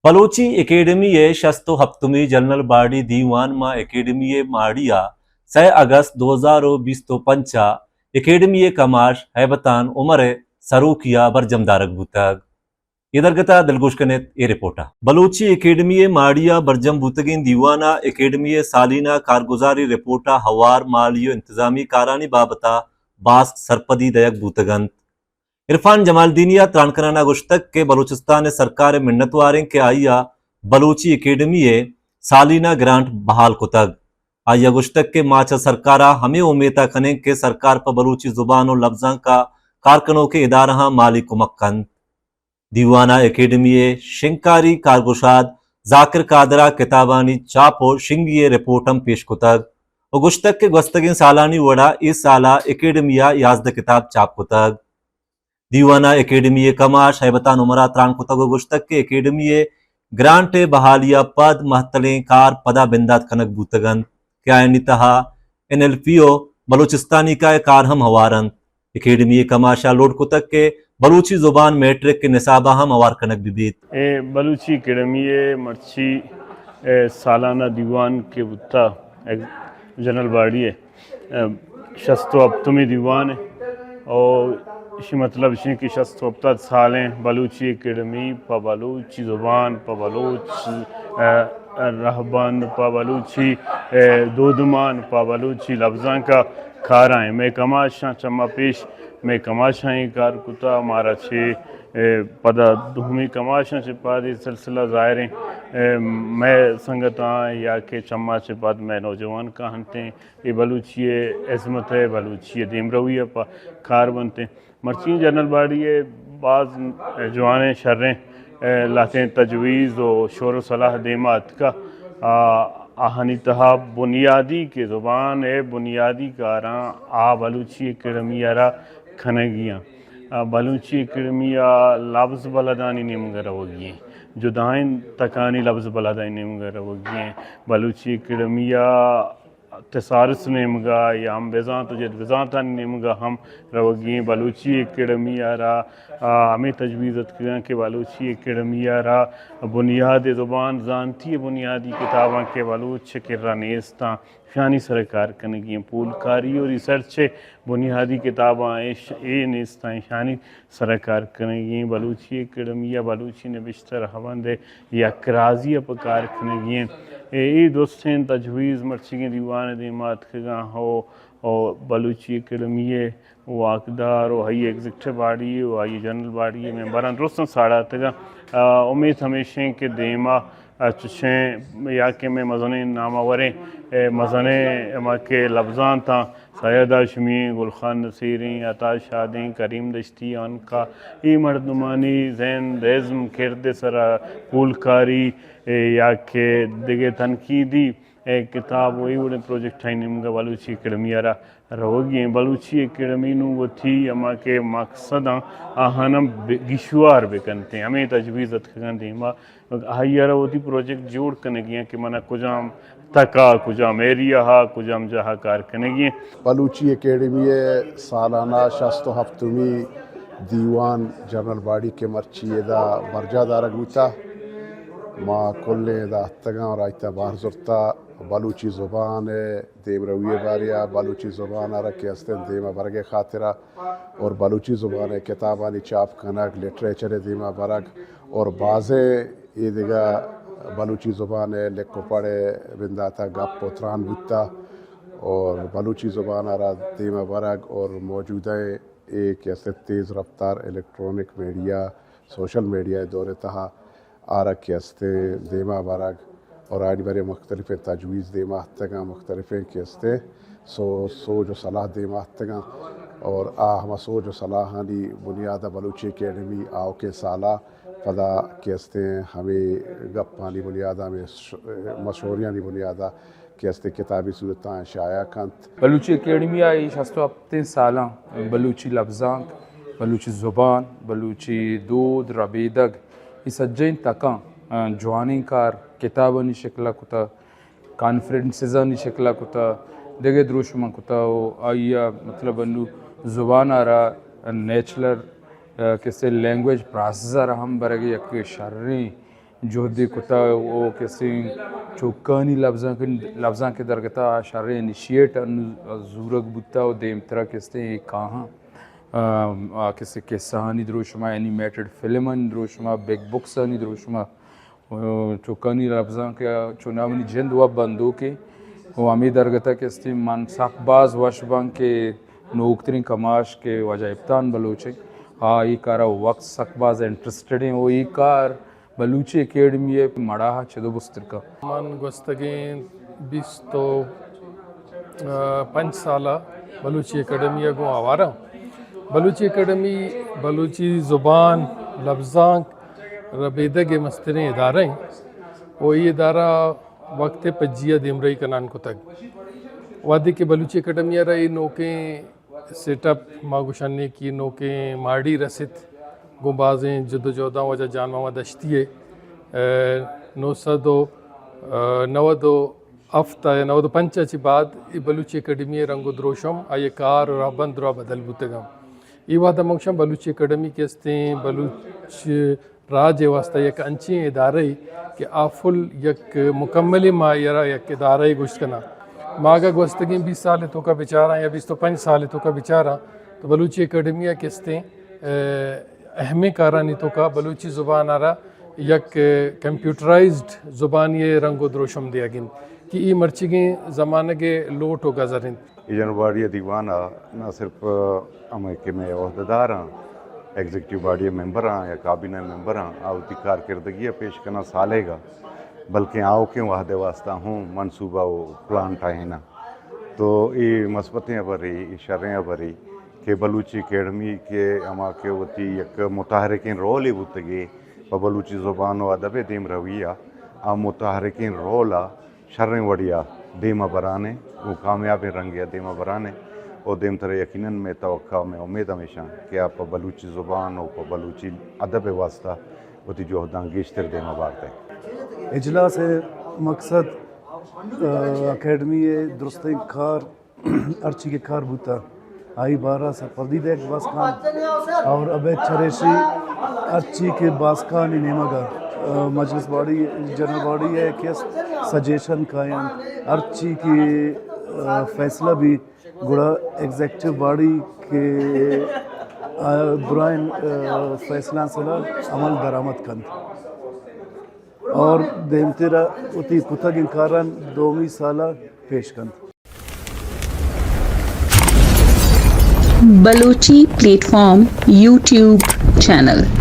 بلوچی اکیڈمی ءِ شست ءُ ہپتمی جنرل باڈی دیوان ماں اکیڈمی ءِ ماڑی ءَ سئے اگست دو ہزار ءُ بیست ءُ پنچ ءَ اکیڈمی ءِ کماش ہیبتان عمر ءِ سروکی ءَ برجم دارگ بوتگ۔ اے درگت ءَ دلگوش کن ات اے رپورٹ ءَ۔ بلوچی اکیڈمی ءِ ماڑی ءَ برجم بوتگیں دیوان ءَ اکیڈمی ءِ سالینہ کارگزاری رپورٹ ءَ ہوار مالی ءُ انتظامی کارانی بابت ءَ باسک سرپدی دئیگ بوتگ انت۔ عرفان جمالدینی ءَ تران کنان ءَ گوشتگ کہ بلوچستان ءِ سرکار ءِ منتوار ایں کہ آئی ءَ بلوچی اکیڈمی ءِ سالینہ گرانٹ بحال کتگ۔ آئی ءَ گوشتگ کہ ما چہ سرکار ءَ ہمے امیت ءَ کنیں کہ سرکار پہ بلوچی زبان ءُ لبزانک ءَ کار کنوکیں ادارہاں مالی کمک کنت۔ دیوان ءَ اکیڈمی ءِ شنگکاری کارگشاد ذاکر قادر ءَ کتابانی چاپ ءُ شنگی ءِ رپورٹ ہم پیش کتگ ءُ گوشتگ کہ گوستگیں سالانی وڑ ءَ اے سال ءَ اکیڈمی ءَ یازدہ کتاب چاپ کتگ۔ دیوان ءَ اکیڈمی ءِ کماش ہیبتان عمر ءَ تران کتگ ءُ گوشتگ کہ اکیڈمی ءِ گرانٹ ءِ بحالی ءَ پد مہتلیں کار پدا بندات کنگ بوتگ انت کہ آیانی تہا این ایل پی ءُ بلوچستانیکا ءِ کار ہم ہوار انت۔ اکیڈمی ءِ کماش ءَ لوٹ کتگ کہ بلوچی زبان میٹرک ءِ نصاب ءَ ہم ہوار کنگ بہ بیت۔ اے بلوچی اکیڈمی ءِ مرچی، اے، سالانہ دیوان کہ بوتہ، اے، جنرل باڈی ءِ، اے، شست ءُ ہپتمی دیوان ءِ، او ایشی مطلب ایش انت کہ شست ءُ ہپتاد سال انت بلوچی اکیڈمی پہ بلوچی زبان، پہ بلوچ، اے، رہبند، پہ بلوچی، اے، دودمان، پہ بلوچی لبزانک ءَ کار ءَ انت۔ مئے کماشاں چہ ما پیش مئے کماشاں اے کار کتہ، مارا چہ، اے، پدا دومی کماشاں چہ پد اے سلسلہ ظاہر انت، اے، مئے سنگتاں یا کہ چہ ما چہ پد مئے نوجوان کاہنت انت، اے بلوچی ءِ عظمت ءِ، بلوچی ءِ دیمروی ءَ پہ کار بنت انت۔ مرچی جنرل باڈی ءِ باز جوانیں شریں، اے، لہتیں تجویز ءُ شور ءُ صلاح دیما اتکہ، آ، آہانی تہا بنیادی کہ زبان ءِ بنیادی کاراں آ بلوچی اکیڈمی ءَ را کنگی انت۔ آ، بلوچی اکیڈمی ءَ لبز بلدانی نیمگ ءَ روگی انت، جدائیں تکانی لبز بلدانی نیمگ ءَ روگی انت۔ بلوچی اکیڈمی ءَ تھسارس نیمگ ءَ یا ہم بزانت ءُ جد بزانتانی نیمگ ءَ ہم روگی انت۔ بلوچی اکیڈمی ءَ را، آ، ہمے تجویز اتکگاں کہ بلوچی اکیڈمی ءَ را بنیاد زبان زانتی ءِ بنیادی کتاباں کہ بلوچ ءِ کرا نیستاں، اشانی سر ءَ کار کنگی انت۔ پولکاری ءُ ریسرچ ءِ بنیادی کتاباں ایش، اے نیستاں، اشانی سر ءَ کار کنگی انت۔ بلوچی اکیڈمی ءَ بلوچی نبشتہ رہبند ءِ یک رازی ءَ پہ کار کنگی انت۔ اے، اے درستیں تجویز مرچیگیں دیوان ءِ دیما اتکگاں ءُ، ءُ بلوچی اکیڈمی ءِ واکدار ءُ آئی ایگزیکٹو باڈی ءُ آئی جنرل باڈی ءِ ممبراں درستاں ساڑاتگاں۔ آ، امیت ہمیش انت کہ دیما، آ، چشیں یا کہ مئے مزنیں ناموریں، اے، مزنیں ہما کہ لبزانتاں سید ہاشمی، گل خان نصیری، عطا شادی، کریم دشتی، عنقا، اے مردمانی زند، ازم، کرد ءِ سرا پولکاری، اے، یا کہ دگہ تنقیدی، اے، کتاب ءُ اے وڑیں پروجیکٹانی نیمگ ءَ بلوچی اکیڈمی ءَ را روگی انت۔ بلوچی اکیڈمی نوں وتی ہما کہ مقصداں آہاناں بہ، گیشوار بہ کنت۔ ہمے تجویز اتکگاں دیما۔ آئی ءَ را وتی پروجیکٹ جوڑ کنگی انت کہ منا کجام تک ءَ، کجام ایریا ءَ، کجام جاہ ءَ کار کنگی انت۔ بلوچی اکیڈمی ءِ سالانہ شست ءُ ہپتمی دیوان جنرل باڈی کہ مرچی ادا برجاہ دارگ بوتہ، ما کلیں ادا اتکگاں ءُ راہی تہ بہر زرتہ، بلوچی زبان ءِ دیمروی ءِ بارے ءَ، بلوچی زبان ءَ را کہ استیں دیم ءَ برگ ءِ خاطر ءَ اور بلوچی زبان ءِ کتابانی چاپ کنگ، لٹریچر ءِ دیم ءَ برگ اور بازیں اے دگہ بلوچی زبان ءِ لکھ ءُ پڑھ ءِ بندات ءَ گپ ءُ تران بوتہ اور بلوچی زبان ءَ را دیم ءَ برگ اور موجودہ اے کہ استیں تیز رفتار الیکٹرانک میڈیا، سوشل میڈیا ءِ دور ءِ تہا آ را کہ استیں دیما برگ اور آیانی بارے مختلفیں تجویز دیما اتکگاں، مختلفیں کہ استیں سو-، سوج ءُ صلاح دیما اتکگاں اور آ ہما سوج ءُ صلاحانی بنیاد ءَ بلوچی اکیڈمی آؤکیں سال ءَ پدا کہ استیں ہمے گپانی بنیاد ءَ، ہمے ش-، مشوریانی بنیاد ءَ کہ استیں کتابی صورت ءَ شائع کنت۔ بلوچی اکیڈمی ءَ اے شست ءُ ہپتیں سالاں بلوچی لبزانک، بلوچی زبان، بلوچی دود، ربیدگ، اے سجہیں تکاں، آ، جوانیں کار کتابانی شکل ءَ کتہ، کانفرنسزانی شکل ءَ کتہ، دگہ دروشماں کتہ ءُ آئی ءَ مطلب انوں زبان ءَ را نیچرل، آ، کہ استیں لینگویج پراسس ءَ را ہم برگ ءِ یک شریں جہدے کتا و کسیں چوکانی لبزانک، لبزانک درگتا، شریں انیشیٹ انو زورگ بوتا و دیمترا کسیں اے کاہاں، آ، آ کسے قصہانی دروشما، اینیمیٹڈ فلمانی دروشما، بگ بکسانی دروشما، و چوکانی لبزانک چوناہا منی جند و بندوکے و ہمے درگتا کسیں من سک باز وش باں کہ نوکتریں کماش کہ واجہ ابتان بلوچ ایں، آ اے کارا وقت سک باز انٹرسٹڈ ایں و اے کار بلوچی اکیڈمی ءِ مڑاہ ءَ چد ءُ بستر کن۔ من گوستگیں بیست ءُ پنچ سال ءَ بلوچی اکیڈمی ءَ گوں آوار آں۔ بلوچی اکیڈمی بلوچی زبان، لبزانک، ربیدگ ءِ مستریں ادارہ ایں و اے ادارہ وقت ءِ پجی ءَ دیمرئی کنان کتگ۔ وہدے کہ بلوچی اکیڈمی ءَ را اے نوکیں سیٹ اپ ما گوشنے کہ نوکیں ماڑی رست، گوں بازیں جد ءُ جہداں واجہ جان محمد دشتی ءِ، ءَ، نو سد ءُ نود ءُ ہفت ءَ یا نود ءُ پنچ ءَ چہ بعد اے بلوچی اکیڈمی ءِ رنگ ءُ دروشم، آئی ءِ کار ءُ رہبند دراہ بدل بوتگ اَنت۔ اے وہد ءَ ما گوشاں بلوچی اکیڈمی کہ استیں بلوچ راج ءِ واستہ یک انچیں ادارہ ے کہ آ فل یک مکملیں، ما آئی ءَ را یک ادارہ ے گوشت کناں۔ ما اگاں گوستگیں بیست سال ءِ توکا بچاراں یا بیست ءُ پنچ سال ءِ توکا بچاراں تو بلوچی اکیڈمی ءَ کہ استیں، ءَ، اہمیں کارانی توکا بلوچی زبان ءَ را یک کمپیوٹرائزڈ زبانی ءِ رنگ ءُ دروشم دیگ اِنت کہ اے مرچیگیں زمانگ ءِ لوٹ ءُ گزر اِنت۔ اے جنرل باڈی ءِ دیوان ءَ نہ صرف ہمے کہ مئے عہدیداراں، ایگزیکٹو باڈی ءِ ممبراں یا کابینہ ءِ ممبراں، آ وتی کارکردگی ءَ پیش کناں سالے گا، بلکیں آؤکیں وہد ءِ واستہ ہوں منصوبہ ءُ پلان ٹاہیناں۔ تو اے مثبتیں ہبرے، اے شریں ہبرے کہ بلوچی اکیڈمی کہ ہما کہ وتی یک متحرکیں رولے بوتگے پہ بلوچی زبان ءُ ادب ءِ دیمروی ءَ، آ متحرکیں رول ءَ شریں وڑے ءَ دیم ءَ بران ایں ءُ کامیابیں رنگے ءَ دیم ءَ بران ایں ءُ دیمتر ءَ یقیناً مئے توقع ءُ مئے امید ہمیش اِنت کہ آ پہ بلوچی زبان ءُ پہ بلوچی ادب ءِ واستہ وتی جہداں گیشتر دیم ءَ بارت ایں۔ اجلاس ءِ مقصد، ءَ، اکیڈمی ءِ درستیں کار، ہرچی کہ کار بوتا، آئی بارہ سرپدی دیگ باسکان اور ابید چریشی ہرچی کہ باسکانی نیمگا، ءَ، مجلس باڈی، جنرل باڈی ءَ کہ سجیشن کاینت، ہرچی کہ، ءَ، فیصلہ بی گڑا ایگزیکٹو باڈی کہ، ءَ، درائیں، ءَ، فیصلہ سرا عمل درآمد کنت اور دیمترا وتی کتگیں کاران دومی سالا پیش کنت۔ Balochi plate form YouTube channel.